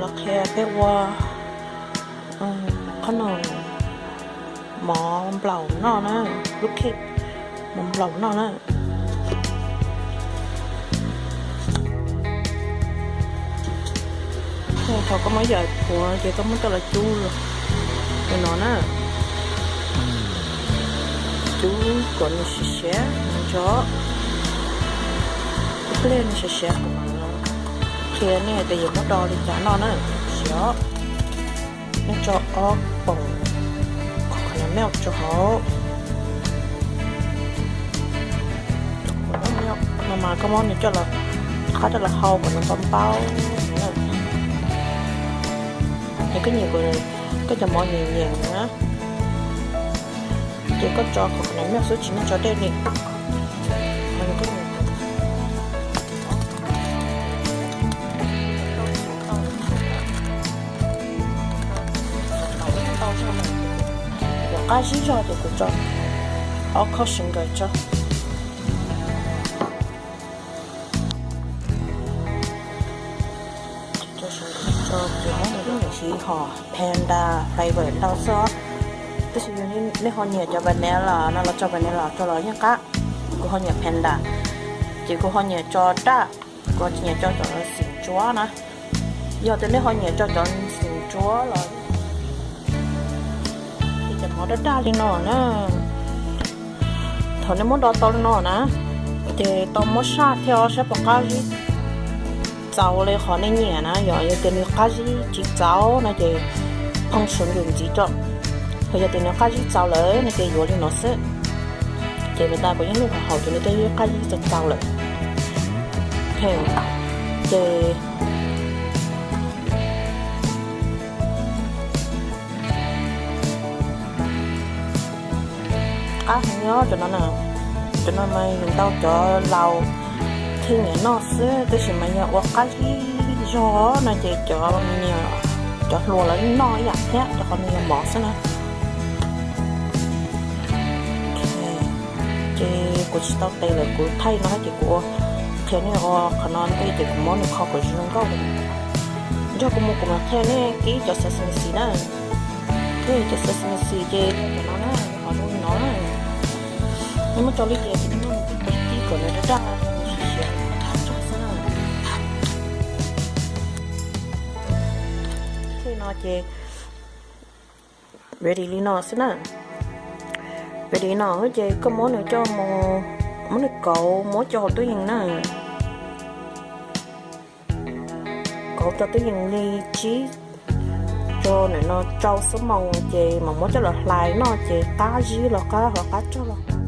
Los qhia peb ua qhob noom mov nplaum noj na, lub cake mov nplaum noj na. Thaum koj muab yam puav ces koj muab coj los cub li no na, cub kom nws siav siav ntso, ib pliag nws siav siav kuv mam qhia nej tias yuav muab do li cas noj na. Siav, nej tso ob poom caramel tso hauv. No mas koj muab nws coj los, qab coj los hau kom nws npau npau. Es koj nyiam, koj cov mov nyias nyias na, ces koj tso caramel xwb tsis txhob tso dej li. Qab zib zog ces kuv tso ob khob sugar tso. Ces muab nws lub niam txiv hom panda flavor ntau xwb, tab sis yog nej ho nyiam cov vanilla no los tso vanilla rau los yeej qab. Kuv ho nyiam panda, ces kuv ho nyiam tso daj, kuv ho tsis nyiam tso cov xim ntsuab na. Yog tias nej ho nyiam tso cov xim ntsuab los, ces cov mov daj daj li no na, thaum nej muab do tau li no na, ces tau muab saj thiab saib puas qab zib txaus li qhov nej nyiam na. Yog, yog tias nws qab zib tsis txaus no ces phoo suav ntws ntxiv tso. Ho yog tias nws qab zib txaus lawm no ces yuav li no xwb. Ces nws tas kuv yeej lub hauv hauv ces nws twb qab zib txaus txaus lawm. Ces qab heev nyob cov no na. Cov no mas yus ntau cov laus thiaj nyiam noj xwb, tab sis mas yog ua qab zib zog no ces cov, cov hluas lawv noj ib yam thiab, rau qhov nws yog mov xwb na. Ces kuv tsis tau tes lawm, kuv thaij no ces kuv ua, qhia nej ua qhov no ntej ces kuv muab nws kho kom zoo nkauj. Nrog kuv mus kuv mam qhia nej kib cov sesame seed na. Kib cov sesame seed ces cov no na, qhov zoo li no na. Nej muab tso li tias tib kom nws daj daj, siav siav qhov tag nrho xwb na. Ces no ces ready li no xwb na. Ready no ces koj muab nws coj mus, muab nws kauv muab coj hauv tub yees na. Kauv rau tub yees li tsib rau nim no rau xuab moos ces mam muab coj los hlais noj ces qab zib los qab, ho qab rog los qab.